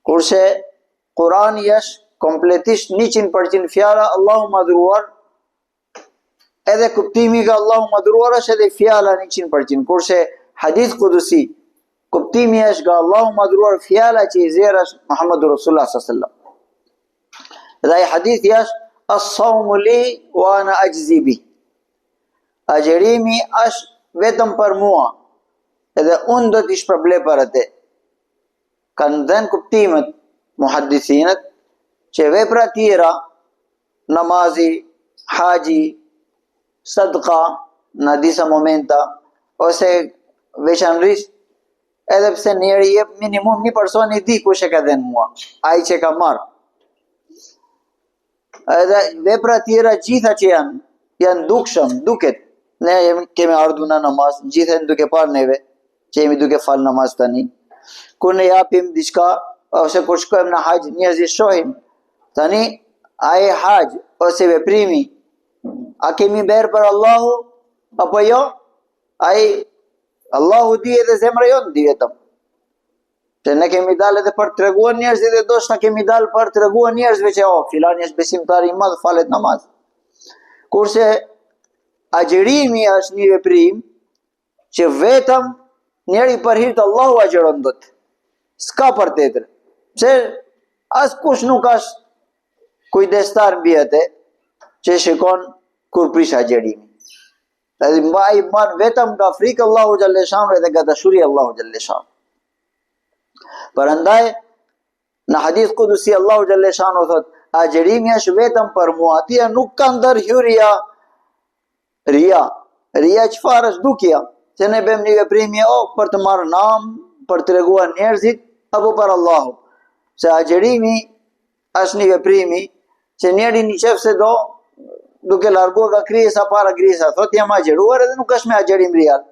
Kurse Kurani është kompletisht 100% fjala Allahu madhruar, edhe kuptimi nga Allahu madhruar është edhe fjala 100%. Kurse hadith kudusi, kuptimi është nga Allahu madhruar fjala që i nxjerr është Muhammedu Rasulullah s.a.s. Dhe ai hadithi është as-saumu li wa ana ajzi bi. Agjërimi është vetëm për mua, edhe unë do t'i shpërblej për atë. Kanë dhënë kuptimet muhaddithinët që vepra tjera, namazi, haxhi, sadka në disa momenta ose veçanërisht edhe pse njeri jep minimum një person i di kush e ka dhënë mua, ai që ka marrë. Edhe vepra tjera gjitha që janë, janë dukshëm, duket. Ne jemi, kemi ardhur në namaz, gjithë janë duke parë neve, që jemi duke falë namaz tani. Kur ne japim diçka, ose kur shkojmë në haxh, njerëzit shohin. Tani, ai haxh, ose veprimi, a kemi bërë për Allahu, apo jo? Ai, Allahu di edhe zemra jonë di vetëm. Se ne kemi dalë edhe për të treguar njerëzit dhe ndoshta kemi dalë për të treguar njerëzve që oh, filani është besimtar i madh, falet namaz. Kurse agjërimi është një veprim që vetëm njeri për hir të Allahu agjëron dot. S'ka për tjetër. Pse askush nuk është kujdestar mbi atë që shikon kur prish agjërimi. Edhe ai mban vetëm nga frika Allahu xhalleshanu edhe nga dashuria Allahu xhalleshanu. Prandaj në hadith kudusi Allahu xhalleshanu thot, agjërimi është vetëm për mua, atij nuk ka ndërhyrja ria. Ria çfarë është dukja? Se ne bëjmë një veprim o për të marrë nam, për të treguar njerëzit apo për Allahu. Se agjërimi është një veprimi që njeri në qoftë se do duke larguar nga krijesa para krijesa, thotë jam agjëruar edhe nuk është me agjërim real.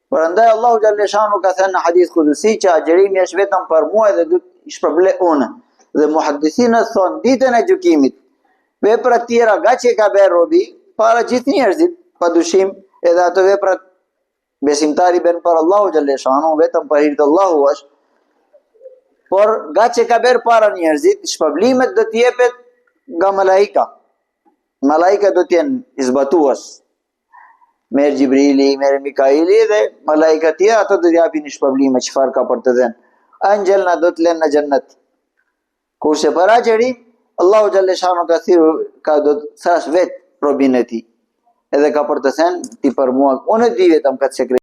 Prandaj Allahu xhalleshanu ka thënë në hadith kudusi që agjërimi është vetëm për mua dhe do të shpërblej unë. Dhe muhaddithinët thonë ditën e gjykimit, veprat tjera nga që ka bërë robi para gjithë njerëzit, pa dyshim edhe ato veprat Besimtari bën për Allahu xhalleshanu, vetëm për hir të Allahu është. Por nga që ka bërë para njerëzit, shpërblimet do të jepet nga malaika. Malaika do të jenë i zbatues. Merr Xhibrili, merr Mikaili dhe malaika tjera ato do të japin shpërblime çfarë ka për të dhënë. Angjëllat do të lënë në xhennet. Kurse për agjërim, Allahu xhalleshanu ka thirrur, ka do të thërras vetë robin e tij. Edhe ka për të thënë, ti për mua, unë e di vetëm këtë sekret.